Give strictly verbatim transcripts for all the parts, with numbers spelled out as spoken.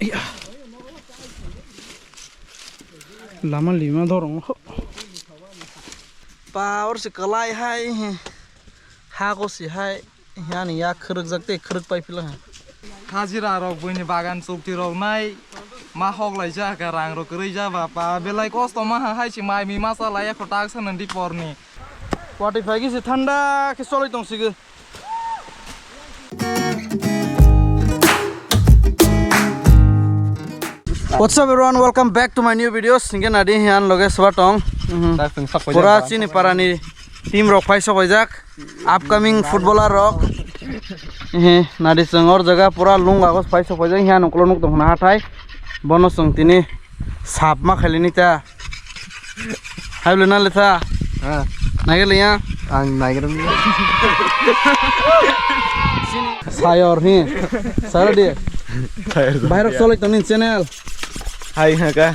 Iya. Lama lima dorong. Pa or se kalai hai. Ha ko si hai. Yani ya khwrwkjak tei khwrwk pai phila ha. Hajira rok buini bagan chukti rok nai ma hok lai ja ka rang rok kwrwi ja ba pa belai kosto ma ha hai si mai mi masa lai ekho tak sa nang di porni. Watwi phai khe se thanda khe choloi tong sigi. What's up everyone, welcome back to my new videos. Ningke nadi hiyan loge swa tong. Mhm. Pura chini parani team rok phai sok hoijak. Upcoming footballer rok. He, nadi chwng or jaga pura lung agos phai sok hoijak. Hiyan uklo nuk tong hathai. Bono chwng tini sap ma khailini ta. Hai bole na letha. Ha. Naikhe liya. Ang naikhe rwngya. Sayor hi. Sara di. Sayor. Bairok soloi tongni channel. Hai ha ka.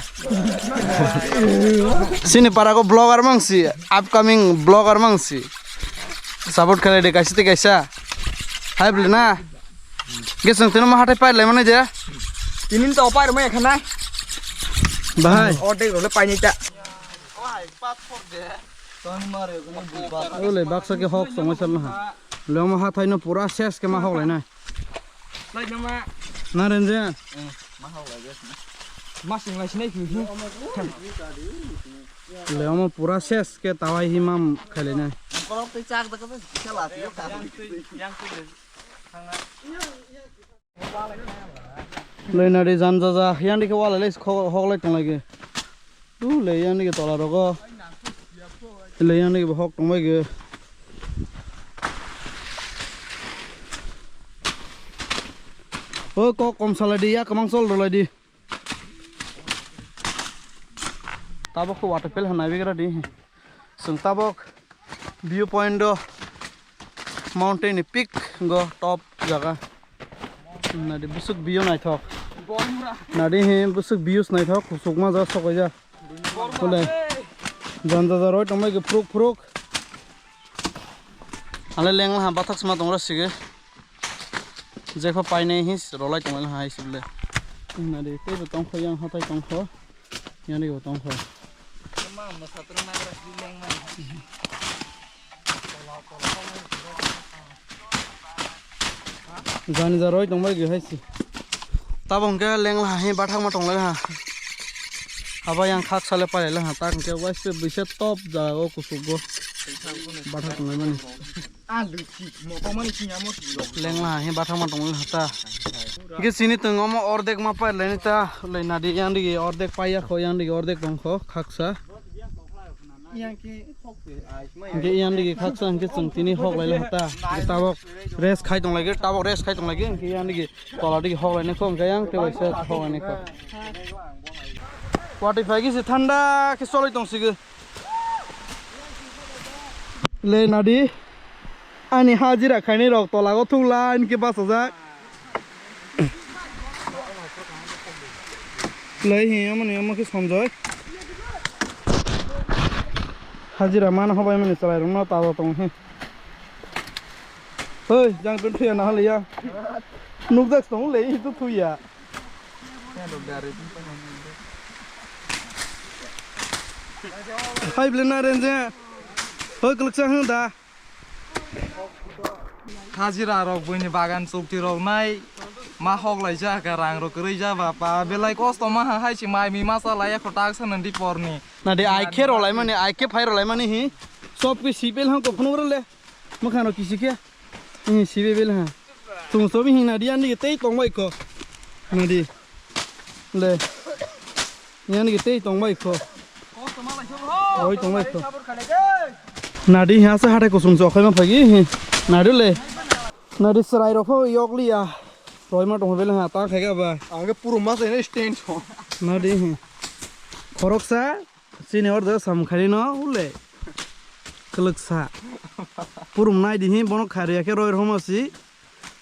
Sini para ko vlogger mang si, upcoming vlogger mang si. Support khlai de kaisa te kaisa. Hai bole na. Ge chwng tino ma hatai pai lai mani je. Tinin to pai rwmai khanai. Bahai. Ordek role pai ni ta. Ole baksa ke hok songoi sal na ha. Lema hatai no pura ses ke ma hok lai nai. Lai nama. Na renje. Ma hok lai ges. Ma sing lai sinai phi. Lema pura ses ke tawai hi mam khai lai nai. Korok te chak da ka kisa la ti ka. Lei nadi jan jaja, yang dikhe wala lei hok lai tong lai ge. Tu lei yang dikhe tola rogo. Lei yang dikhe hok tong bai ge. O kok kom salai di, ya kamang sol rwlai di. Tabok khe waterfall hwnwi bigra di. Chwng tabok view point o mountain ni peak go top jaga. Nadi bwswk view naithok. Nadi he bwswk views naithok, kusukma ja sokoija. Bole. Jan jaja roi tongbai khe phuruk phuruk. Ale lengla ha bathak sma tongra sige. Jekha painai hi rolai tongmani hai sibole. Nadi teibo tongkho yang hatai tongkho. Yani bo tongkho. Jani jaroi tongbai ge hai si. Tabo hwnkhe lengla ha hi bathakma tonglai ha. Abo yang khak sale pailai ha tak hwnkhe waise bwsa top jaga o kusugo. Bathak tonglai mani. Lengla he bathakma tongmani hata. Hingke chini tong omo ordek ma pai laini ta, lai nadi yang digi ordek paiya kho, yang digi ordek tong kho, khaksa. Hingke yang digi khaksa, hingke chwng tini hok lai hata. Hingke tabok rest khai tong lagi, tabok rest khai tong lagi, hingke yang digi tola digi hok laini kho, hingke yang tewaisa hok laini kho. Watwi phai khe se thanda khe choloi tong sigi. Le nadi. Ani hajira khainai rok tola o thuk line khe bachajak. Lei hi omo ni omo khe Sanjoy. Hajira mana hobai mani chwrai rok no ta tong hi. Hoi, jang pin thuya na haliya. Nukjak tong le hi tu thuya. Hai bwle na renje. Hoi kwlwksa hwn da. Hajira rok buini bagan chukti rok nai ma hok lai ja ka rang rok kwrwi ja ba pa belai kosto ma ha hai si mai mi masa lai ekho tak sa nang di porni. Na de ai khe rok lai mani ai khe phai rok lai mani hi. Sob khe sipel hang ko phunuk rok le. Mwkhang rok kisi khe. Hi sibe bel ha. Tung sobi hing nadi ani tei tong bai ko. Nadi. Le. Ani tei tong bai ko. Oi tong bai ko. Nadi ha sa hatai kusum sok khai ma phagi. Nadi le. Nadi serai rok pho yok liya. Roi ma tong bel ha ta khai ga ba. Ang ke puru ma sai stand ho. Nadi hi. Khorok sa. Chini order samkhani no ule. Kwlwksa. Purum nai di hi bono khariya khe roi roma si.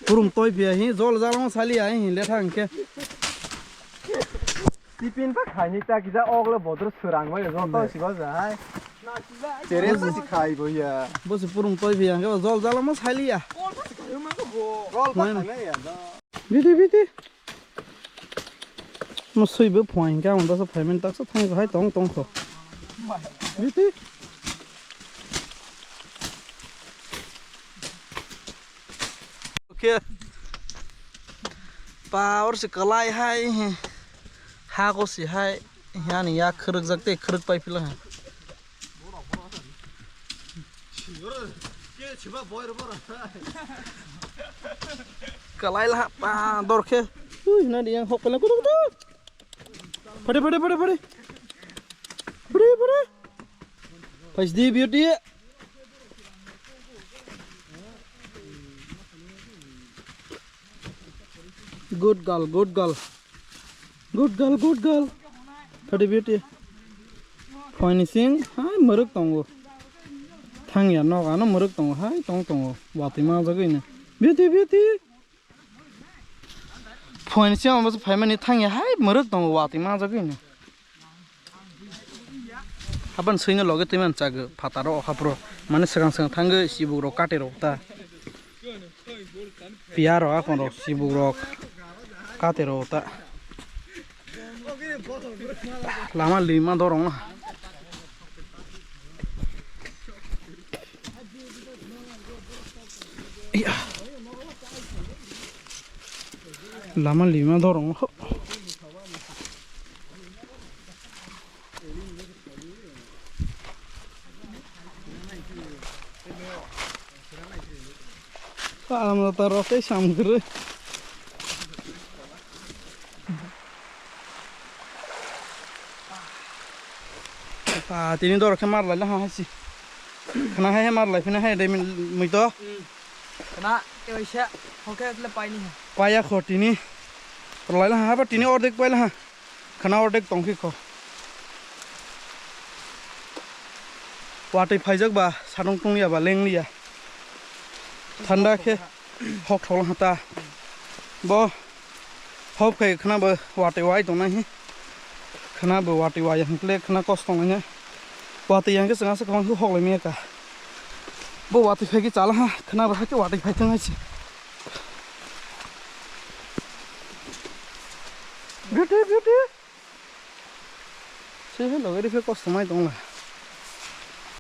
Purum toi phiya hi jol jalong sali ai hi le thang khe. Tipin ta khaini ta kisa ogle bodro swrang bai joto si ba jai. Tere sa si khai bo ya. Bo si purum toi phiya khe jol jalong sali ya. Gol ta si khai ma go. Gol ta khai ya. Biti biti. Mo sui bo phuaing khe ang dosa phaimani taksa thang hai tong tong kho. Biti. Okay. Pa or se kalai hai. Ha ko si hai. Yani ya khwrwk jak tei khwrwk pai phila hai. Kalai la pa dor khe. Ui na yang hok pala kudu kudu. Pade pade pade pade. Pade pade. Pais di beauty. Good girl, good girl. Good girl, good girl. Thirty beauty. Finishing, hai muruk tongo. Thangya nok ano muruk tongo, hai tong tongo. Watwi ma jagwi ni. Beauty, beauty. Finishing amo phaimani thangya, hai muruk tongo, watwi ma jagwi ni. Hapan swino loge twi man chago phataro o hapro. Mane swkang swkang thangwi sibuk rok kate rok ta. Piya rok akon rok sibuk rok kate rok ta. Lama lima dorong na. Iya. Lama lima dorong. Alam rota rok tei samgwrwi. Ah, tini doro khe mar laila ha hai si. Khna hai hai mar lai phina hai de mui to. Khna tei waisa hokhe tle paini ha. Paya kho tini. Laila ha ba tini ordek paila ha. Khna ordek tongkhe kho. Watwi phaijak ba sanung tungya ba lengliya. Thanda khe hok thok hata. Bo hop khai khna bo watwi wai tongnai hi. Khna bo watwi wai hwnkhe khna kos tongnai. Watwi yang khe chwng asa kwbang khe hok lai manya ka. Bo watwi phai khe chala ha khna bo hakhe watwi phai thang hai se. Beauty, beauty. Swi hai loge rikhe kosto mai tongla.